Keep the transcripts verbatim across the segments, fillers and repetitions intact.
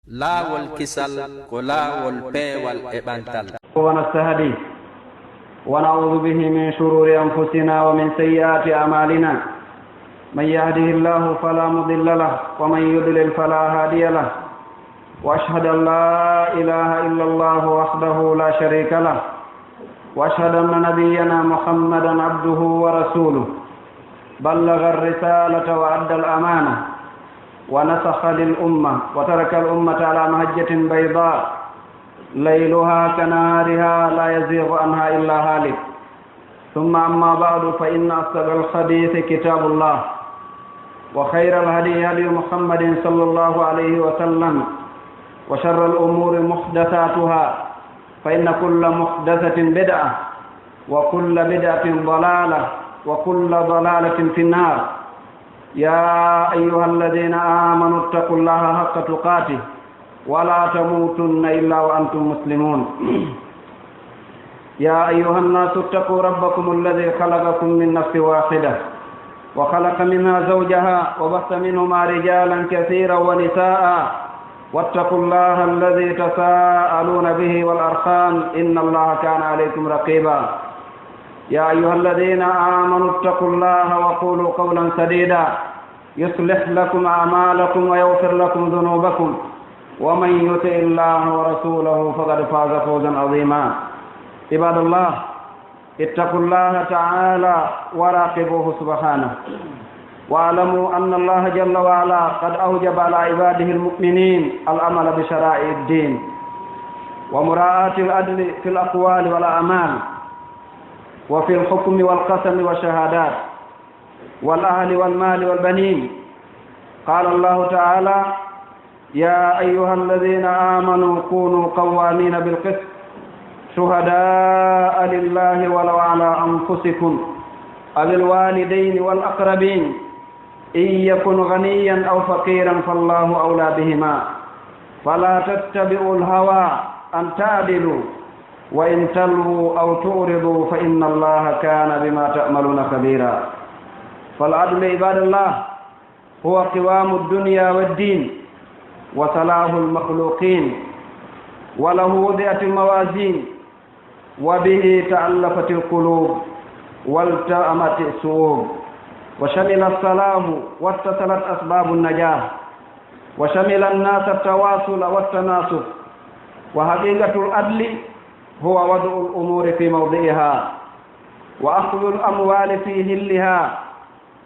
Laawol kisal ko laawol peewal e ɓantal. ونستهديه ونعوذ به من شرور أنفسنا ومن سيئات أعمالنا. من يهده الله فلا مضل له ومن يضلل فلا هادي له. وأشهد أن لا إله إلا الله وحده لا شريك له. وأشهد أن نبينا محمدا عبده ورسوله. بلغ الرسالة وأدى الأمانة ونصح للأمة وترك الأمة على محجة بيضاء ليلها كنهارها لا يزيغ عنها إلا هالك. ثم أما بعد، فإن أصدق الحديث كتاب الله، وخير الهدي هدي محمد صلى الله عليه وسلم، وشر الأمور محدثاتها، فإن كل محدثة بدعة، وكل بدعة ضلالة، وكل ضلالة في النار. يا أيها الذين آمنوا اتقوا الله حق تقاته ولا تموتن إلا وأنتم مسلمون. يا أيها الناس اتقوا ربكم الذي خلقكم من نفس واحدة وخلق منها زوجها وبث منهما رجالا كثيرا ونساء واتقوا الله الذي تساءلون به والأرحام إن الله كان عليكم رقيبا. يا أيها الذين آمنوا اتقوا الله وقولوا قولا سديدا يصلح لكم أعمالكم ويغفر لكم ذنوبكم ومن يطع الله ورسوله فقد فاز فوزا عظيما. عباد الله، اتقوا الله تعالى وراقبوه سبحانه، واعلموا أن الله جل وعلا قد أوجب على عباده المؤمنين العمل بشرائع الدين ومراعاة العدل في الأقوال والأعمال وفي الحكم والقسم والشهادات والأهل والمال والبنين. قال الله تعالى: يا أيها الذين آمنوا كونوا قوامين بالقسط شهداء لله ولو على أنفسكم أو الوالدين والأقربين إن يكن غنيا أو فقيرا فالله أولى بهما فلا تتبعوا الهوى أن تعدلوا وإن تلووا أو تعرضوا فإن الله كان بما تعملون خبيرا. فالعدل عباد الله هو قوام الدنيا والدين وصلاح المخلوقين، وله وضعت الموازين، وبه تألفت القلوب والتأمت الصعوب، وشمل الصلاح واتصلت أسباب النجاح، وشمل الناس التواصل والتناسب. وحقيقة العدل هو وضع الأمور في موضعها، وأخذ الأموال في حلها،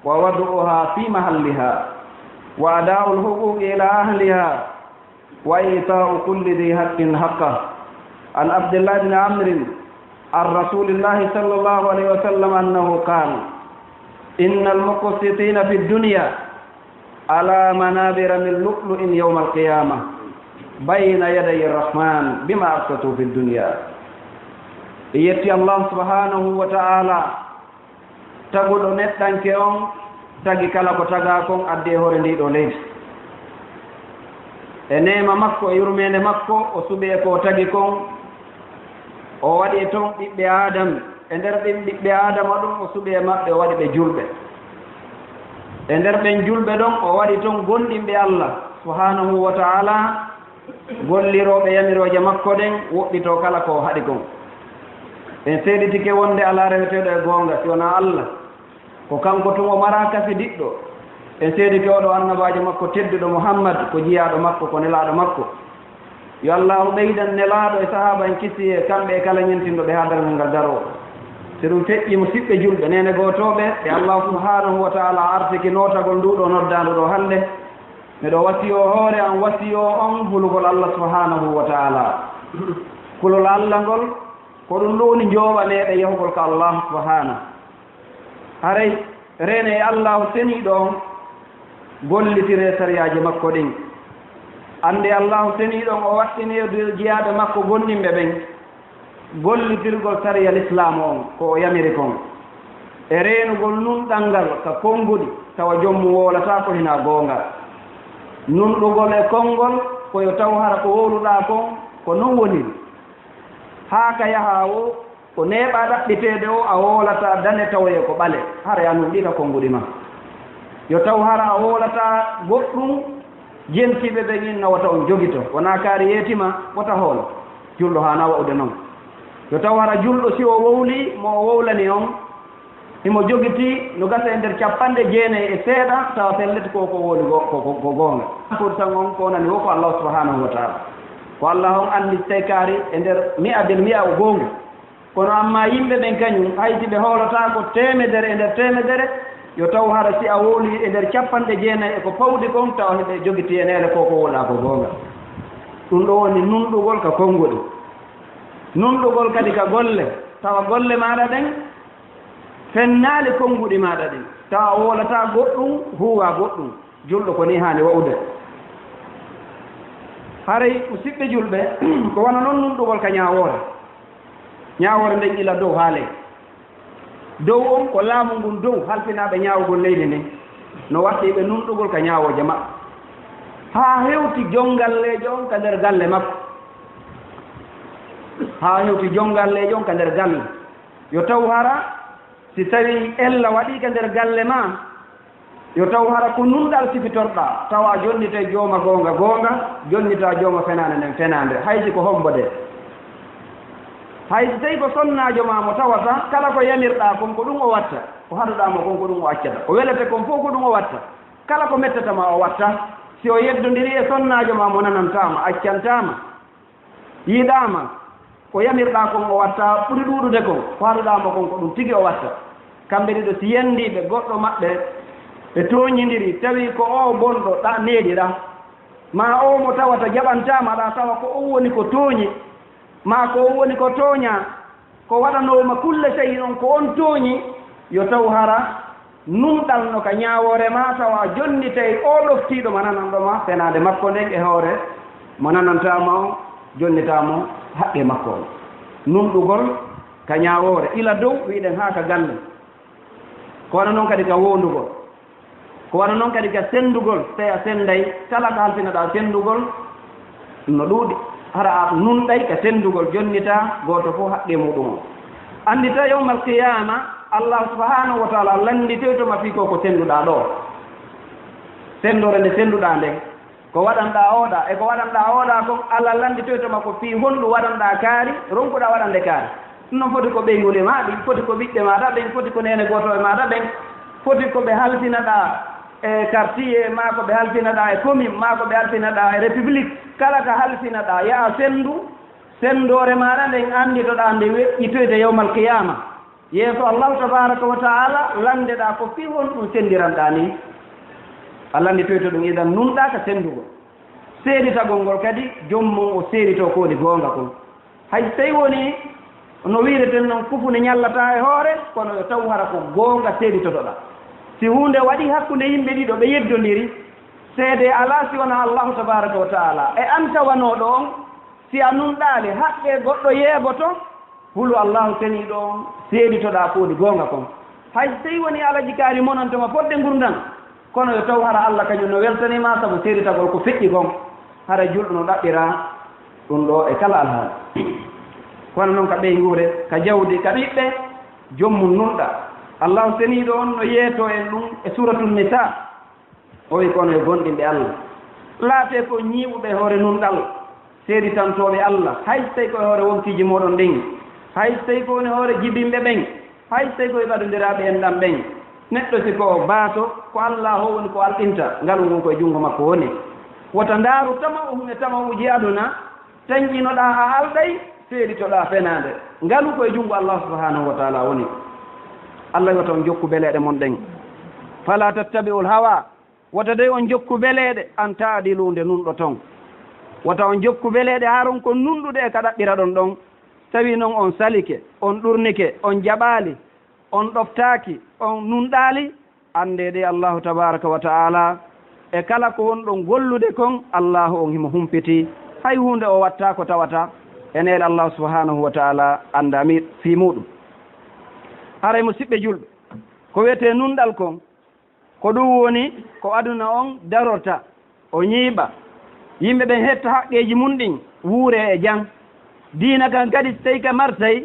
ووضعها في محلها، وأداء الحقوق إلى أهلها، وإعطاء كل ذي حق حقه. عن عبد الله بن عمرو عن رسول الله صلى الله عليه وسلم أنه قال: إن المقسطين في الدنيا على منابر من لؤلؤ يوم القيامة بين يدي الرحمن بما أقسطوا في الدنيا. En yetti Allah subhanahu wa ta'ala, taguɗo neɗɗanke on, tagi kala ko tagaa kon addi e hoore ndii ɗoo leydi. E neema makko e yurmeende makko, o suɓi e ko o tagi kon, o waɗi e ton ɓiɓɓe Aadama. E nder ɓen ɓiɓɓe Aadama ɗon, o suɓi e maɓɓe, o waɗi ɓe julɓe. E nder ɓen julɓe ɗon, o waɗi ton gomɗinɓe Allah subhanahu wa ta'ala, gollirooɓe yamirooje makko ɗen, woɗɗitoo kala ko o haɗi kon. En seeditike wonde alaa reweteeɗo e goonga si wonaa Allah. Ko kanko tun o maraa kafidiɗɗo. En seedike oo ɗoo annabaajo makko tedduɗo Muhammad, ko jiyaaɗo makko, ko nelaaɗo makko. Yo Allaahu ɓeydan nelaaɗo e sahaaba en kisiyee, kamɓe e kala ñentinɗo ɓe haa darngal ngal daroo. Si ɗun feƴƴii, musiɓɓe julɓe, neene gootooɓe, ɓe Allaahu subhaanahu wa ta'aalaa arsiki nootagol nduu ɗoo noddaandu ɗoo hannde, miɗo wasiyoo hoore an, wasiyoo on hulugol Allah subhaanahu wa ta'aalaa. Kulol Allah ngol, ko ɗun ɗoo woni njooɓa meɗen yahugol ka Allah subhaanahu. Haray reenee e Allaahu seniiɗo on, gollitiree sariyaaji makko ɗin. Anndee Allaahu seniiɗo on, o waɗɗinii e dow jiyaaɓe makko gomɗinɓe ɓen gollitirgol sariya Lislaamu on, ko o yamiri kon, e reenugol nunɗal ngal ka konguɗi, tawa jom mum wowlataa ko hinaa goonga. Nunɗugol e konngol, ko yo taw hara ko wowluɗaa kon, ko non woniri. Haa ka yahaa woo, ko neeɓaa ɗaɓɓiteede o, a wowlataa dane tawoyee ko ɓale, haray a nunɗii ka konguɗi maa. Yo taw hara a wowlataa goɗɗun, Jentiiɓe ɓen inna wota on jogito, wonaa kaari yeetima, wota hoolo. Julɗo haanaa waɗude non. Yo taw hara julɗo si o wowlii, mo o wowlani on, himo jogitii no gasa e nder cappanɗe jeenayi e seeɗa, tawa pellet ko ko wowli go-, ko, ko, ko goonga. Pour cent on ko wonani wo ko Allah subhanahu wa ta'ala. Ko Allah on anndi si tawi kaari e nder mi'a bil mi'a o goongu. Kono ammaa yimɓe ɓen kañum, hay si ɓe hoolotaako teemedere e nder teemedere, yo taw hara si a wowlii e nder cappanɗe jeenayi e ko pawɗi kon, tawa hiɓe jogitii e neene ko ko wowlaa ko goonga. Ɗum ɗoo woni nunɗugol ka konnguɗi. Nunɗugol kadi ka golle, tawa golle maaɗa ɗen fennaali konnguɗi maaɗa ɗin, tawa a wowlataa goɗɗum, huuwaa goɗɗum. Julɗo ko nii haani wa'ude. Haray, musidɓe julɓe, ko wano non nunɗugol ka ñaawoore. Ñaawoore nden ila dow haa ley. Dow on ko laamu ngun dow halfinaaɓe ñaawugol leydi ndin. No waɗɗii ɓe nunɗugol ka ñaawooje maɓɓe. Haa hewti jonngalleejo on ka nder galle makko. Haa hewti jonngalleejo on ka nder galle. Yo taw hara si tawii ella waɗii ka nder galle maa, yo taw hara ko nunɗal sifitorɗaa, tawa a jonnitay jooma goonga goonga, jonnitaa jooma fenaande nden fenaande, hay si ko hombo de. Hay si tawii ko sonnaajo maa mo tawata, kala ko yamirɗaa kon ko ɗum o watta, ko haɗuɗaa mo kon ko ɗum o accata, ko welete kon fof ko ɗum o watta, kala ko mettata maa o watta. Si o yeddondirii e sonnaajo maa mo nanantaa ma, accantaa ma, yiɗaama, ko yamirɗaa kon o watta, ɓuri ɗuuɗude kon, ko haɗuɗaa mo kon ko ɗum tigi o watta. Kamɓe ɗiɗo si yandii ɓe goɗɗo maɓɓe, ɓe tooñindiri, tawi ko oo bonɗo ɗa neeɗiɗaa, maa oo mo tawata jaɓantaama ɗa, tawa ko on woni ko tooñi, maa ko on woni ko tooñaa, ko waɗanooma kulle sey on ko on tooñi, yo taw hara nunɗal no ka ñaawoore maa, tawa a jonnitay oo ɗoftiiɗo ma nananɗo ma fenaande makko nden e hoore mo nanantaa ma on, jonnitaa mo haqqee makko on. Nunɗugol ka ñaawoore, ila dow, wi'ɗen haa ka galle. Ko wano non kadi ka wowlugol. Ko wano non kadi ka senndugol, tawi a sennday, kala ko halfinaɗaa senndugol, no ɗuuɗi. Hara a nunɗay ka senndugol, jonnitaa gooto fof haqqee muuɗum on. Anndita yawmal qiyaama, Allah subhanahu wa ta'ala lannditoyto ma fii ko ko sennduɗaa ɗoo. Senndoore nde sennduɗaa nden, ko waɗanɗaa ooɗaa, e ko waɗanɗaa ooɗaa kon, Allah lannditoyto ma ko fii honɗum waɗanɗaa kaari, ronkuɗaa waɗande kaari. Ɗum non foti ko ɓeynguuli maa ɗin, foti ko ɓiɓɓe maaɗa ɓen, foti ko neene gootooɓe maaɗa ɓen, foti ko ɓe halfinaɗaa e quartier, maa ko ɓe halfinaɗaa e commune, maa ko ɓe halfinaɗaa e république. Kala ka halfinaɗaa, yaha senndu, senndoore maaɗa nden annditoɗaa nde weƴƴitoyde yawmal qiyaama. Yeeso Allahu tabaaraka wa ta'ala, lanndeɗaa ko fii honɗum senndiranɗaa nii. A lannditoyto ɗum, idan nunɗaa ka senndugol. Seeditagol ngol kadi, joom mum o seeditoo ko woni goonga kon. Hay so tawii wonii no wi'ireten non, kufu ne ñallataa e hoore, kono yo taw hara ko goonga seeditotoɗaa. Si huunde waɗii hakkunde yimɓe ɗiɗo, ɓe yeddondiri, seedee alaa si wonaa Allahu tabaaraka wa ta'ala. E an tawanooɗo on, si a nunɗaali, haqqee goɗɗo yeeboto, hulu Allahu seniiɗo on, seeditoɗaa ko woni goonga kon. Hay so tawii wonii Alaji Kaari monanto ma fodde ngurndan, kono yo taw hara Alla kañum no weltanii ma sabu seeditagol ko feƴƴi kon. Hara julɗo no ɗaɓɓira ɗum ɗoo e kala alhaali. Kono non ka ɓeynguure, ka jawdi, ka ɓiɓɓe, joom mum nunɗa. Allahu seniiɗo on no yeetoo en ɗum e Suuratu Nisaa. O wi'i, kono yo gomɗinɓe Alla, laatee ko ñiiɓuɓe e hoore nunɗal, seeditantooɓe Alla, hay so tawii ko e hoore wonkiiji mooɗon ɗin, hay so tawii ko woni hoore jibinɓe ɓen, hay so tawii ko e ɓadondiraaɓe enɗan ɓen. Neɗɗo si ko o baato, ko Alla on woni ko alɗinta, ngalu ngun ko e junngo makko woni. Wota ndaaru tama'uhun e tama'uuji aduna, tanƴinoɗaa a alɗay, seeditoɗaa fenaande. Ngalu ko e junngo Alla subhanahu wa ta'ala woni. Alla wi'i wota on jokku beleeɗe mon ɗen. Fala tattabi'ul hawa. Wota dey on jokku beleeɗe, an ta'dilu nde nunɗoton. Wota on jokku beleeɗe haa ron kon nunɗude e ka ɗaɓɓiraɗon ɗon. Tawi non on salike, on ɗurnike, on jaɓaali, on ɗoftaaki, on nunɗaali, anndee dey Allahu tabaaraka wa ta'ala e kala ko wonɗon gollude kon, Allahu on himo humpiti. Hay huunde o wattaako tawata e neene Allahu subhanahu wa ta'ala anndaami fii muuɗum. Haray musiɓɓe julɓe, ko wi'etee nunɗal kon, ko ɗum woni ko aduna on darorta, o ñiiɓa. Yimɓe ɓen hetta haqqeeji mun ɗin, wuuree e jam. Diina kan kadi, si tawii ka martay,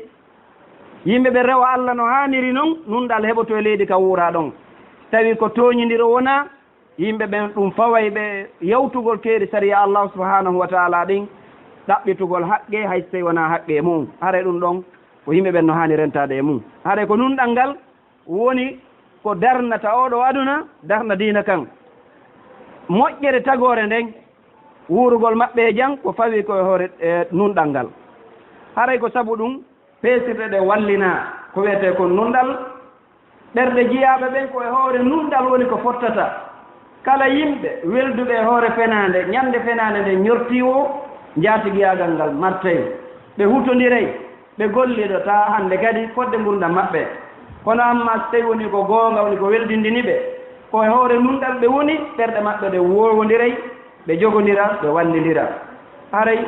yimɓe ɓen rewa Alla no haaniri non, nunɗal heɓoto e leydi ka wuuraa ɗon. Si tawii ko tooñindiro wonaa, Yimɓe ɓen ɗum faway ɓe yawtugol keeri sariya Allaahu subhaanahu wa ta'aalaa ɗin, ɗaɓɓitugol haqqee hay so tawii wonaa haqqee mu'un. Haray ɗum ɗon ko yimɓe ɓen no haani rentaade e mu'un. Haray ko nunɗal ngal woni ko darnata oo ɗoo aduna, darna diina kan. Moƴƴere tagoore nden, wuurugol maɓɓe e jam, ko fawii ko e hoore, e, nunɗal ngal. Haray ko sabu ɗum, peesirɗe ɗen wallinaa, ko wi'etee kon nunɗal. Ɓerɗe jiyaaɓe ɓen ko e hoore nunɗal woni ko fottata. Kala yimɓe welduɓe e hoore fenaande, ɲande fenaande nden ɲortii woo, njaatigiyaagal ngal martay. Ɓe hutondiray. Ɓe gollidotaa hande kadi fodde ngurndan maɓɓe. Kono amma so tawii wonii ko goonga, woni ko weldindini ɓe, ko e hoore nunɗal ɓe woni, ɓerɗe maɓɓe ɗen woowondiray, ɓe jogondira, ɓe wallindira. Haray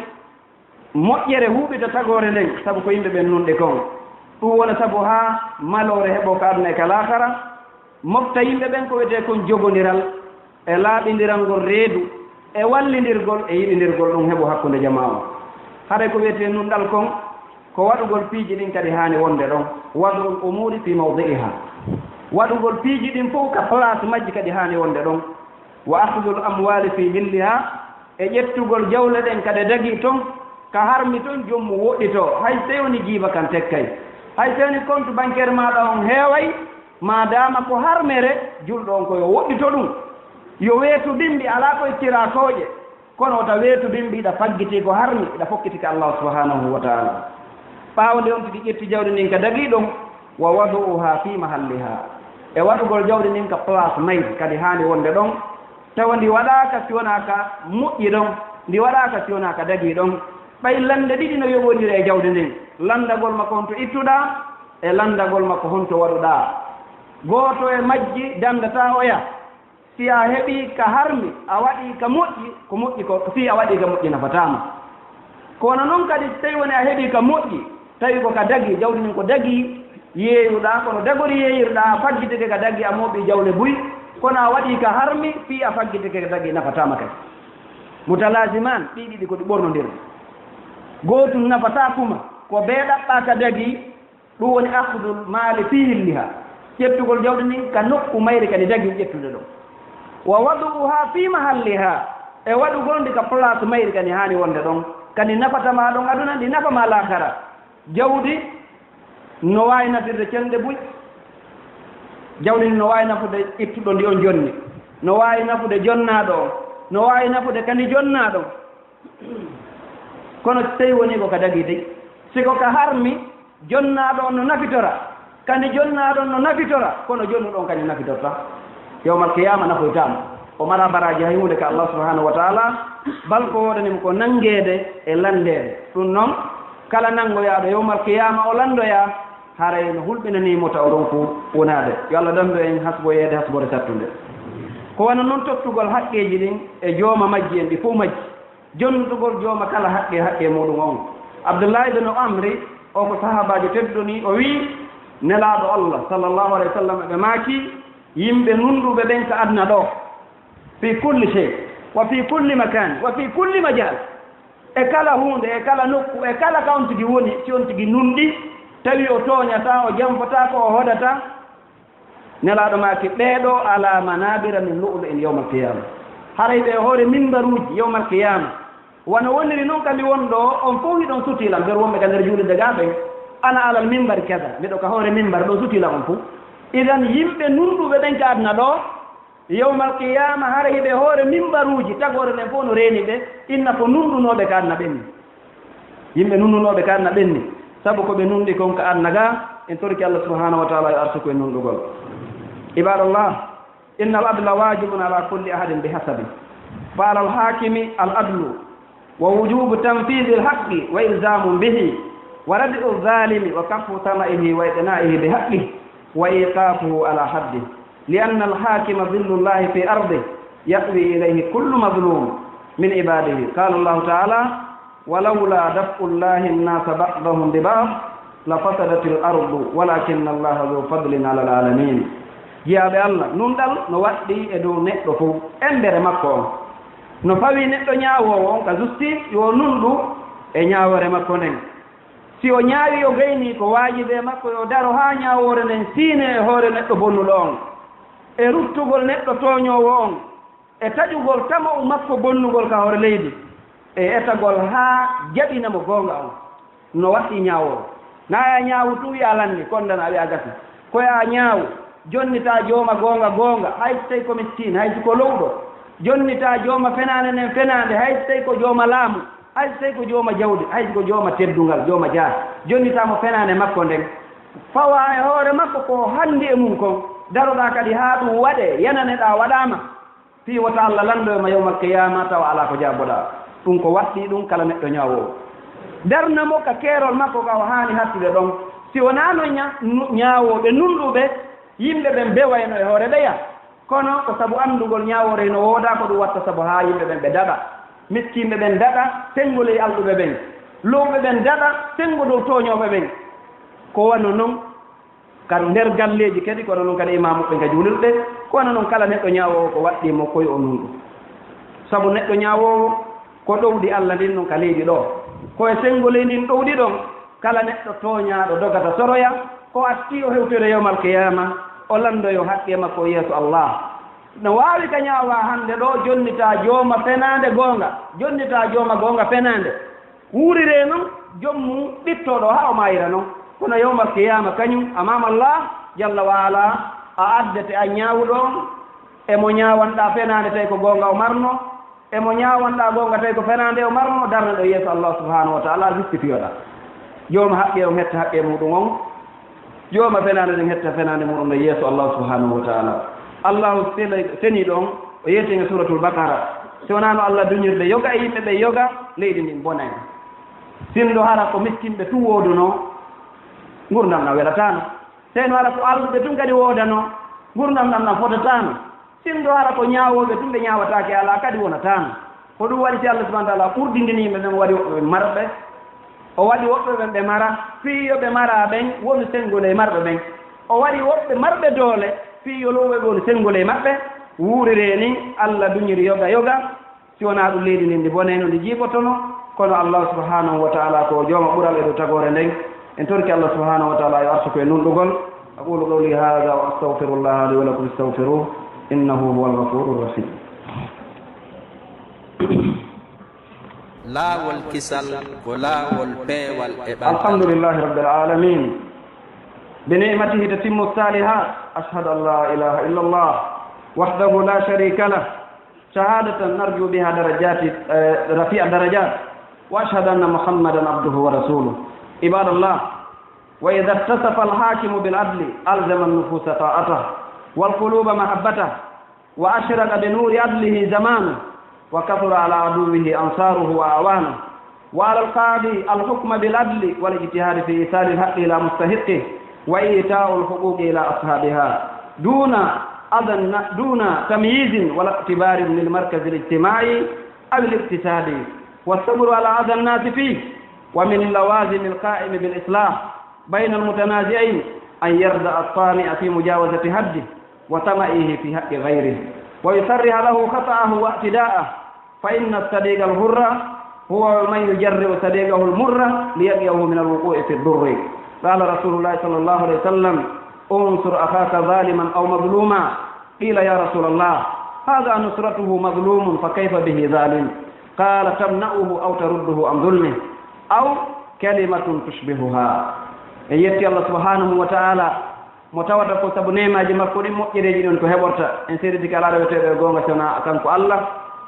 moƴƴere huuɓita tagoore nden, sabu ko yimɓe ɓen nunɗi kon. Ɗum wona sabu haa maloore heɓoo ka aduna e ka laakara. Mofta yimɓe ɓen ko wi'etee kon jogondiral, e laaɓindirangol reedu, e wallindirgol, e yiɗindirgol ɗum heɓo hakkunde jamaa on. Haray ko wi'etee nunɗal kon, ko waɗugol piiji ɗin kadi haani wonde ɗon, wad'ul umuuri fii mawdi'ihaa. Waɗugol piiji ɗin fow ka place majji kadi haani wonde ɗon. Wa akhdhul amwaali fii hillihaa, e ƴettugol jawle ɗen ka ɗe dagii ton, ka harmi ton, jom mum woɗɗitoo, hay so tawii wonii jiiba kan tekkay. Hay so tawii wonii compte bancaire maaɗa on heeway, maadaama ko harmere, julɗo on ko yo woɗɗito ɗum. Yo weetu bimbi, alaa ko ittiraa kooƴe, kono wota weetu bimbi hiɗa faggitii ko harmi, hiɗa fokkiti ka Allaahu subhaanahu wa ta'aalaa. Ɓaawo nde on tigi ƴetti jawdi ndin ka dagii ɗon, wa wadu'uhaa fii mahallihaa, e waɗugol jawdi ndin ka place mayri kadi haani wonde ɗon, tawa ndi waɗaaka si wonaa ka moƴƴi ɗon, ndi waɗaaka si wonaa ka dagii ɗon. Ɓay lannde ɗiɗi no yoɓondiri e jawdi ndin, lanndagol ma ko honto ittuɗaa, e lanndagol ma ko honto waɗuɗaa. Gooto e majji danndataa oya. Si a heɓii ka harmi, a waɗii ka moƴƴi, ko moƴƴi ko, fii a waɗii ka moƴƴi nafataa ma. Ko wano non kadi, si tawii wonii a heɓii ka moƴƴi, tawi ko ka dagii, jawdi ndin ko dagii, yeeyuɗaa, kono dagori yeeyirɗaa, a faggitike ka dagii, a mooɓii jawle buy, kono a waɗii ka harmi, fii a faggitike ka dagii, nafataa ma kadi. Mutalaazimaan, ɗii ɗiɗi ko ɗi ɓornondirɗi. Gootun nafataa kuma, ko bee ɗaɓɓaa ka dagii, ɗum woni akhdul maali fii hillihaa, ƴettugol jawdi ndin ka nokku mayri ka ndi dagii ƴettude ɗon. Wa wadu'uhaa fii mahallihaa, e waɗugol ndi ka place mayri ka ndi haani wonde ɗon, ka ndi nafata ma ɗon aduna, ndi nafa ma laakara. Jawdi no waawi nafirde cenɗe buy, jawdi ndi no waawi nafude ittuɗo ndi on jonni, no waawi nafude jonnaaɗo on, no waawi nafude ka ndi jonnaaɗo on. Kono si tawii wonii ko ka dagii dey, si ko ka harmi, jonnaaɗo on no nafitora, ka ndi jonnaaɗo on no nafitora, kono jonnuɗo on kañum nafitortaa. Yawmal qiyaama nafoytaa mo. O maraa baraaji hay huunde ka Allah subhanahu wa ta'ala, bal ko woodani mo ko nanngeede e lanndeede. Ɗum non, kala nanngoyaaɗo yawmal qiyaama o lanndoyaa, haray no hulɓinanii mo taw ronku wonaade. Yo Allah dandu en hasboyeede hasbore sattunde. Ko wano non tottugol haqqeeji ɗin e jooma majji en ɗi fow majji. Jonnutugol jooma kala haqqe, haqqe muuɗum on. Abdullahi ibn Amri, o ko sahaabaajo tedduɗo nii, o wi'i, Nelaaɗo Allah, sallallahu alayhi wa sallam, ɓe maaki, yimɓe nunɗuɓe ɓen ka aduna ɗoo, fi kulli shay, wa fi kulli makan, wa fi kulli majal, e kala huunde, e kala nokku, e kala ka on tigi woni, si on tigi nunɗi, tawi o tooñataa, o janfotaako, o hodataa, Nelaaɗo maaki, ɓee ɗoo ala manabira min lu'lu'in yawmal qiyaama. Haray ɓe e hoore mimbaruuji yawmal qiyaama. Wano woniri non ka mi won ɗoo, on fow hiɗon sutii lan, nder wonɓe ka nder juulirde gaa ɓen. Ana alal mimbari kada, miɗo ka hoore mimbar ɗoo sutii lan on fow. Idan yimɓe nunɗuɓe ɓen ka aduna ɗoo, yawmal qiyaama haray hiɓe e hoore mimbaruuji, tagoore nden fow no reeni ɓe, inna ko nunɗunooɓe ka aduna ɓen ni. Yimɓe nunnunooɓe ka aduna ɓen ni, sabu ko ɓe nunɗi kon ka aduna gaa, en torike Allah subhanahu wa ta'ala yo arsuku en nunɗugol. Ibadallah, innal adla wajibun ala kulli ahadin bihasabi. Fa alal hakimi al adlu wa wujubu tanfidil haqqi wa ilzamun bihi wa rad'u zalimi wa kaffu tama'ihi wa iqna'ihi bi haqqihi wa iqafuhu ala haddi. Li anna al hakima zillullahi fi ardi ya'wi ilayhi kullu mazlum min ibadihi. Qala Allahu ta'ala, ولولا دفع الله الناس بعضهم ببعض لفسدت الأرض ولكن الله ذو فضل على العالمين. Jiyaaɓe Allah, nunɗal no waɗɗii e dow neɗɗo fow, embere makko on. No fawii neɗɗo ñaawoowo on ka justice, yo nunɗu e ñaawoore makko nden. Si o ñaawii, o gaynii, ko waajibi e makko yo daro haa ñaawoore nden siinee e hoore neɗɗo bonnuɗo on, e ruttugol neɗɗo tooñoowo on. E taƴugol tama'u makko bonnugol ka hoore leydi, e etagol haa jaɓina mo goonga on. No waɗɗii ñaawoowo. Na a ñaawu tun wi'a lanni, kondana a wi'a gasi. Ko yo a ñaawu, jonnitaa jooma goonga goonga, hay si tawi ko miskiin, hay si ko lowɗo. Jonnitaa jooma fenaande nden fenaande, hay si tawi ko jooma laamu, hay si tawi ko jooma jawdi, hay si ko jooma teddungal, jooma jaahi. Jonnitaa mo fenaande makko nden. Fawaa e hoore makko ko o hanndi e mun kon. Daroɗaa kadi haa ɗun waɗee, yananeɗaa waɗaama. Fii wota Alla lanndo e ma yawmal qiyaama, tawa alaa ko jaaboɗaa. Ɗun ko waɗɗii ɗun kala neɗɗo ñaawoowo. Darna mo ka keerol makko ka o haani hattude ɗon. Si wonaa non ña-, nu-, ñaawooɓe nunɗuɓe, yimɓe ɓen bewayno e hoore ɓeya. Kono ko sabu anndugol ñaawoore hino woodaa, ko ɗun watta sabu haa yimɓe ɓen ɓe daɗa. Miskiinɓe ɓen daɗa, senngo ley alɗuɓe ɓen. Lowɓe ɓen daɗa, senngo dow tooñooɓe ɓen. Ko wano non, ka nder galleeji kadi, kono non kadi e maamuɓe ka juulirɗe, kono non kala neɗɗo ñaawoowo ko waɗɗii mo ko yo o nunɗu. Sabu neɗɗo ñaawoowo ko ɗowdi Alla ndin non ka leydi ɗoo. Ko e senngo ley ndin ɗowdi ɗon, kala neɗɗo tooñaaɗo dogata soroya, ko attii o hewtoyde yawmal qiyaama, o lanndoyo haqqee makko yeeso Alla. No waawi ka ñaawaa hannde ɗoo, jonnitaa jooma fenaande goonga, jonnitaa jooma goonga fenaande. Wuuriree non, jom mun ɓittoo ɗoo haa o maayira non. Kono yawmal qiyaama kañun, amaama Allah jalla wa ala, a addete an ñaawuɗo on, e mo ñaawanɗaa fenaande tawi ko goonga o marno, e mo ñaawanɗaa goonga tawi ko fenaande o marno, darneɗo yeeso Allah subhanahu wa ta'ala, justifiyoɗaa. Jooma haqqee on hetta haqqee muɗum on, jooma fenaande nden hetta fenaande muɗum nden yeeso Allah subhanahu wa ta'ala. Allahu sel-, seniiɗo on, o yeetike e Suuratul Baqara. Si wonaano Allah duñirde yoga e yimɓe ɓen yoga, leydi ndin bonay. Sinndo hara ko miskinɓe tun woodunoo, ngurndan ɗan welataano. Sinndo hara ko alɗuɓe tun kadi woodanoo, ngurndan ɗan ɗan fotataano. Sinndo hara ko ñaawooɓe tun ɓe ñaawataake alaa kadi wonataano. Ko ɗun waɗi si Allah subhanahu wa ta'ala ɓurdindini yimɓe ɓen, o waɗi woɓɓe ɓen marɓe. O waɗi woɓɓe ɓen ɓe mara, fii yo ɓe maraa ɓen wonu senngo ley marɓe ɓen. O waɗi woɓɓe marɓe doole, fii yo lowɓe ɓe wonu senngo ley maɓɓe. Wuuriree ni Allah duñiri yoga yoga. Si wonaa ɗun, leydi ndin ndi bonayno, ndi jiiɓotono. Kono Allah subhanahu wa ta'ala ko jooma ɓural e dow tagoore nden. En torike Allah subhanahu wa ta'ala yo arsuku e nunɗugol. أقول قولي هذا وأستغفر الله لي ولكم فاستغفروه إنه هو الغفور الرحيم. Laawol kisal ko laawol peewal e ɓantal. الحمد لله رب العالمين. بنعمته تتم الصالحات. أشهد أن لا إله إلا الله وحده لا شريك له. شهادة نرجو بها درجات، آه، رفيع الدرجات. وأشهد أن محمدا عبده ورسوله. عباد الله، وإذا اتصف الحاكم بالعدل ألزم النفوس طاعته والقلوب محبته وأشرق بنور عدله زمانه وكثر على عدوه أنصاره وأعوانه. وعلى القاضي الحكم بالعدل والاجتهاد في إيصال الحق إلى مستحقه وإيتاء الحقوق إلى أصحابها دون أذى الن-، دون تمييز ولا اعتبار للمركز الاجتماعي أو الاقتصادي، والصبر على أذى الناس فيه. ومن لوازم القائم بالإصلاح بين المتنازعين أن يردع الطامع في مجاوزة حده وطمعه في حق غيره، ويصرح له خطأه واعتداءه، فإن الصديق الحر هو من يجرئ صديقه المر ليقيه من الوقوع في الضر. قال رسول الله صلى الله عليه وسلم: انصر أخاك ظالما أو مظلوما. قيل: يا رسول الله، هذا نصرته مظلوم، فكيف به ظالم؟ قال: تمنعه أو ترده عن ظلمه، أو كلمة تشبهها. En yetti Allah subhanahu wa ta'ala, mo tawata ko sabu neemaaji makko ɗin, moƴƴereeji ɗin ko heɓorta. En seeditike alaa ɗo wiyetee e goonga si wonaa kanko Allah.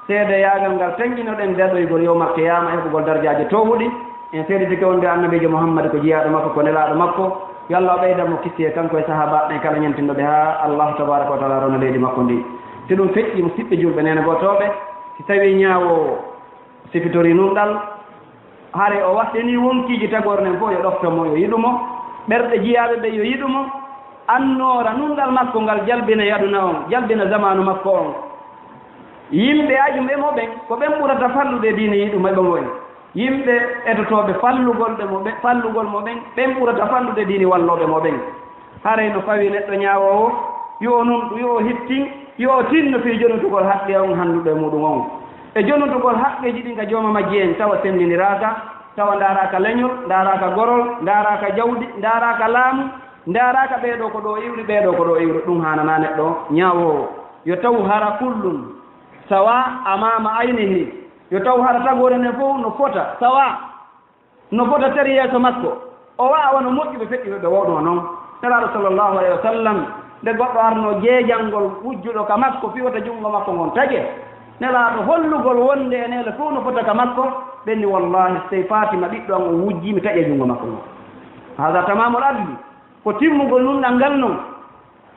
Seedeyaagal ngal tanƴinoɗen daɗoygol yawmal qiyaama, heɓugol darajaaji toowuɗi. En seeditike wonde Annabiijo Muhammad ko jiyaaɗo makko, ko nelaaɗo makko. Yo Allah ɓeydan mo kisiyee kanko e sahaabaaɓe ɓen kala ñantinɗo ɓe haa Allah tabaaraka wa ta'ala rona leydi makko ndi. Si ɗun feƴƴii, musiɓɓe julɓe, neene gootooɓe, si tawii ñaawoowo sifitorii nunɗal, hare o waɗɗinii wonkiiji tagoore nden fow, yo ɗofto mo, yo yiɗu mo. Ɓerɗe jiyaaɓe ɓen yo yiɗu mo. Annoora nunɗal makko ngal jalbina e aduna on, jalbina zamaanu makko on. Yimɓe ajuɓe mo ɓen, ko ɓen ɓurata fallude diina yiɗuɓe mo ɓen. Yimɓe etotooɓe fallugol ɓe mo ɓe-, fallugol mo ɓen, ɓen ɓurata fallude diina wallooɓe mo ɓen. Haray no fawii neɗɗo ñaawoowo, yo o nunɗu, yo o hittin, yo o tinno fii jonnitugol haqqe on hannduɗo e muuɗum on. E jonnitugol haqqeeji ɗin ka jooma majji en, tawa senndindiraaka, tawa ndaaraaka leñol, ndaaraaka gorol, ndaaraaka jawdi, ndaaraaka laamu, ndaaraaka ɓee ɗoo ko ɗoo iwri, ɓee ɗoo ko ɗoo iwri, ɗum haananaa neɗɗo ñaawoowo. Yo taw hara kullun Sawa amama aynihi, yo taw hara tagoore nden fow no fota, sawa no fota tari yeeso makko, o wa'a wano moƴƴuɓe feƴƴuɓe ɓe wawno non. Nelaaɗo sallallahu alayhi wa sallam, nde goɗɗo arno jeejangol wujjuɗo ka makko, fii wota junngo makko ngon taƴe, Nelaaɗo hollugol wonde e neene fow no fota ka makko, ɓe inni, "Wallahi, si tawii Faatima ɓiɗɗo an on wujjii, mi taƴay junngo makko ngon." Haada tamamul adli, ko timmugol nunɗal ngal non.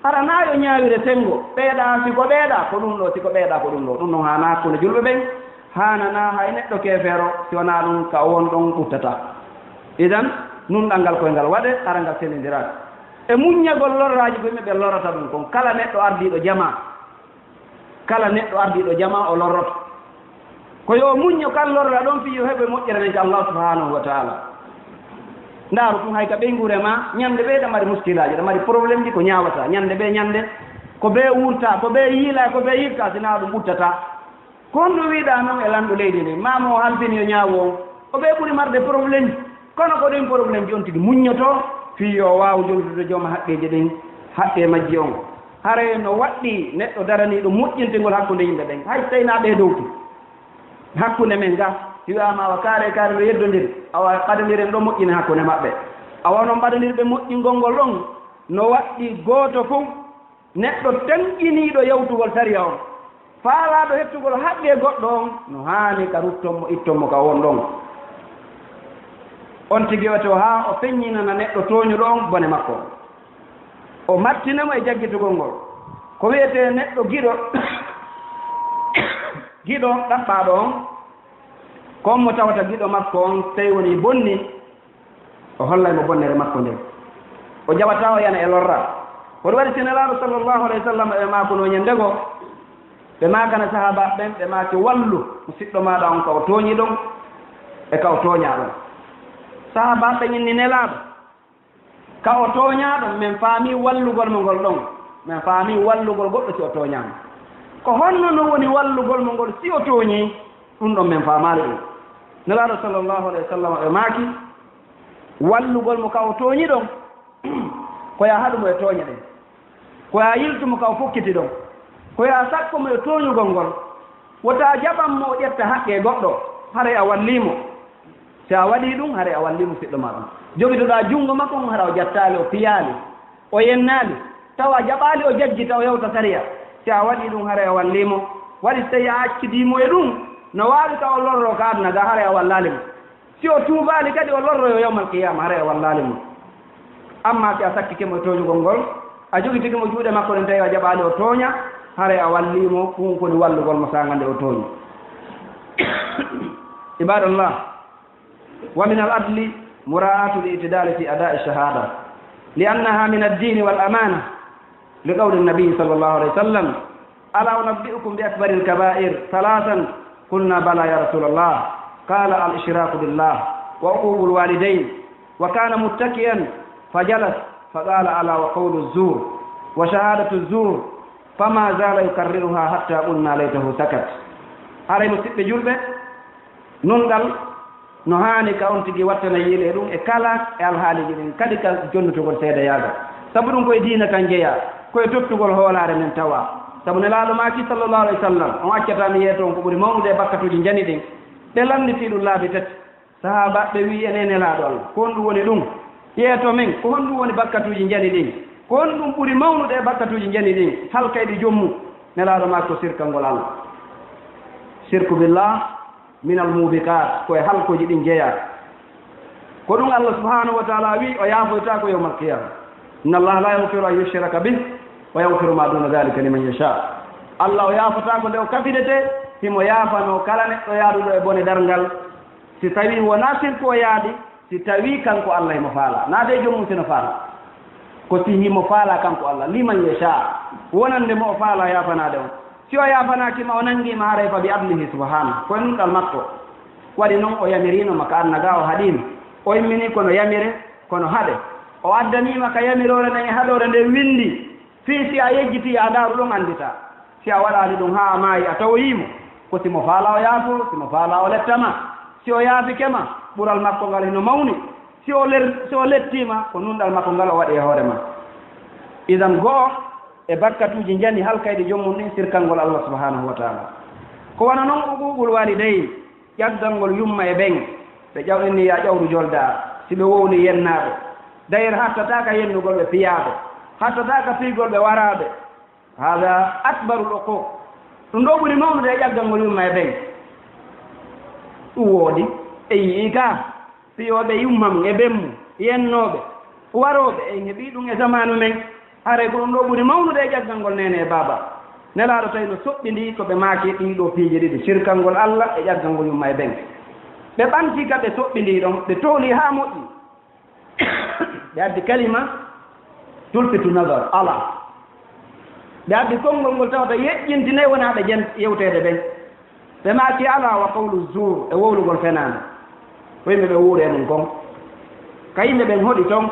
Hara naa yo ñaawire senngo, ɓeeɗaa si ko ɓeeɗaa, ko ɗun ɗoo, si ko ɓeeɗaa, ko ɗun ɗoo. Ɗun ɗon haanaa hakkunde julɓe ɓen, haananaa hay neɗɗo keefeero, si wanaa ɗun ka o won ɗon ɓuttataa. Idan, nunɗal ngal koy ngal waɗee, hara ngal sellindiraaka. E muññagol lorraaji ko yimɓe ɓen lorrata ɗun kon, kala neɗɗo ardiiɗo jamaa, kala neɗɗo ardiiɗo jamaa o lorroto. Ko yo o muñño kan lorra ɗon fii yo heɓu e moƴƴere nden ka Allah subhanahu wa ta'ala. Ndaaru tun hay ka ɓeynguure maa, ñande ɓe ɗa mari muskilaaji, ɗa mari problèmeji ko ñaawataa. Ñande ɓe ñande, ko ɓe wurtaa, ko ɓe yiilaa, ko ɓe yirtaa, si naa ɗun ɓuttataa. Ko honɗun wi'uɗaa non e lanɗo leydi ndin? Maa mo o halfini yo ñaawu on, o ɓe ɓuri marde problème. Kono ko ɗin problèmeji on tigi muññotoo, fii yo o waawu jonnude jooma haqqeeji ɗin, haqqee majji on. Haray no waɗɗii neɗɗo daraniiɗo moƴƴintingol hakkunde yimɓe ɓen, hay si tawii naa ɓe dow tun. Hakkunde men ga, si wi'aama awa kaare e kaare no yeddondiri, awa ɓadondiren ɗoo moƴƴina hakkunde maɓɓe. Awa onon ɓadondirɓe moƴƴingol ngol ɗon, no waɗɗii gooto fow neɗɗo tanƴiniiɗo yawtugol sariya on, faalaaɗo hettugol haqqee goɗɗo on, no haani ka rutton mo, itton mo ka won ɗon. On tigi wiyetee haa o feññinana neɗɗo tooñuɗo on bone makko on. O mattina mo e jaggitugol ngol. Ko wi'etee neɗɗo giɗo, giɗo ɗaɓɓaaɗo on, ko on mo tawata giɗo makko on, tawi wonii bonni, o hollay mo bonnere makko nden. O jaɓataa o yana e lorra. Ko ɗun waɗi si Nelaaɗo sallallahu alayhi wa sallam e maakunoo ñande goo, ɓe maakana sahaabaaɓe ɓen, ɓe maaki, "Wallu musiɗɗo maaɗa on ka o tooñi ɗon e ka o tooñaa ɗon." Sahaabaaɓe ɓen inni Nelaaɗo, "Ka o tooñaa ɗon, men faamii wallugol mo ngol ɗon, men faamii wallugol goɗɗo si o tooñaama. Ko honno non woni wallugol mo ngol si o tooñii? Ɗun ɗon men faamaali ɗun." Nelaaɗo sallallahu alayhi wa sallam ɓe maaki, "Wallugol mo ka o tooñi ɗon, ko yo a haɗu mo e tooñe ɗen. Ko yo a yiltu mo ka o fokkiti ɗon. Ko yo a sakko mo e tooñugol ngol. Wota a jaɓan mo o ƴetta haqqee goɗɗo, haray a wallii mo. Si a waɗii ɗun, haray a wallii musiɗɗo maa ɗon. Jogitoɗaa junngo makko ngon, hara o jattaali, o piyaali, o yennaali, tawa a jaɓaali o jaggita, o yawta sariya. Si a waɗii ɗun, haray a wallii mo. Waɗi si tawii a accidii mo e ɗun, no waawi ka o lorroo ka aduna ga, haray a wallaali mo. Si o tuubaali kadi, o lorroyoo yawmal qiyaama, haray a wallaali mo. Ammaa si a sakkike mo e tooñugol ngol, a jogitike mo juuɗe makko ɗen, tawi a jaɓaali o tooña, haray a wallii mo, ɗun ko woni wallugol mo saanga nde o tooñi." Ibaadallah, wa min al adli muraa'atu al i'tidaali fi adaa'i shahaada, li annaha min ad diini wal amaana. لقول النبي صلى الله عليه وسلم: "ألا أنبئكم بأكبر الكبائر ثلاثا؟ قلنا: بلى يا رسول الله. قال: الإشراك بالله وعقوق الوالدين." وكان متكئا فجلس فقال: "ألا وقول الزور وشهادة الزور." فما زال يكررها حتى قلنا: ليته سكت. Haray, musiɓɓe julɓe, nunɗal no haani ka on tigi wattana yiile e ɗun e kala e alhaaliiji ɗin, kadi ka jonnitugol seedeyaagal. Sabu ɗun ko e diina kan jeyaa, ko e tottugol hoolaare nden tawaa. Sabu Nelaaɗo maaki, sallallahu alayhi wa sallam, on accataa mi yeeto on ko ɓuri mawnude e bakkatuuji njani ɗin. Ɓe lannditi ɗun laabi tati. Sahaabaaɓe ɓe wi'i, "Enee Nelaaɗo Allah, ko honɗun woni ɗun? Yeeto men, ko honɗun woni bakkatuuji njani ɗin? Ko honɗun ɓuri mawnude e bakkatuuji njani ɗin, halkayɗi jom mun?" Nelaaɗo maaki, "Ko sirkangol Allah." Sirku billah, minal muubiqaat, ko e halkooji ɗin jeyaa. Ko ɗun Allah subhanahu wa ta'ala wi'i, o yaafoytaako yawmal qiyaama. "Inna Allaha la yaghfiru an yushraka bihi wa yaghfiru ma duna dhalika liman yasha." Allah o yaafotaako nde o kafidetee, himo yaafanoo kala neɗɗo yaaduɗo e bone darngal, si tawii wonaa sirku o yaadi, si tawii kanko Allah himo faalaa. Naa de jom mun si no faalaa. Ko si himo faalaa kanko Allah, liman yasha, wonande mo o faalaa yaafanaade on. Si o yaafanaaki ma, o nangii ma haray fa bi adlihi subhanahu, ko e nunɗal makko. Waɗi non o yamiriino ma ka aduna gaa, o haɗii ma. O immini ko no yamire, ko no haɗe. O addanii ma ka yamiroore nden e haɗoore nden winndi. Fii si a yejjitii, a ndaaru ɗon annditaa. Si a waɗaali ɗun haa a maayi, a tawoyii mo. Ko si mo faalaa o yaafoo, si mo faalaa o letta ma. Si o yaafike ma, ɓural makko ngal hino mawni. Si o ler-, si o lettii ma, ko nunɗal makko ngal o waɗi e hoore ma. Idan go'o, e bakkatuuji njani halkayɗi jom mun ɗin sirkangol Allah subhanahu wa ta'ala. Ko wano non uquuqul waalidayn, ƴaggangol yumma e ben, ɓe ƴaw-, inni yaa ƴawru joldaa, si ɓe wowli yennaaɓe. D'ailleurs, hattataaka yennugol ɓe fiyaaɓe, hattataaka fiyugol ɓe waraaɓe. Haadaa akbarul uquuq. Ɗum ɗoo ɓuri mawnude e ƴaggangol yumma e ben. Ɗum woodi, e yi'ii ka. Fiyooɓe yumma mum e ben mum, yennooɓe, warooɓe, en heɓii ɗum e zamaanu men. Haray ko ɗum ɗoo ɓuri mawnude e ƴaggangol neene e baaba. Nelaaɗo tawi no soɓɓindii ko ɓe maaki e ɗii ɗoo piiji ɗiɗi, sirkangol Alla e ƴaggangol yumma e ben. Ɓe ɓanti ka ɓe soɓɓindii ɗon, ɓe toolii haa moƴƴi. Ɓe addi kalima tulfitu nazar, alaa. Ɓe addi konngol ngol tawata yeƴƴintinay wonaa ɓe jen-, yewteede ɓen. Ɓe maaki, "Alaa wa qawlu zuur," e wowlugol fenaande. Ko yimɓe ɓe wuuri e mum kon. Ka yimɓe ɓen hoɗi ton.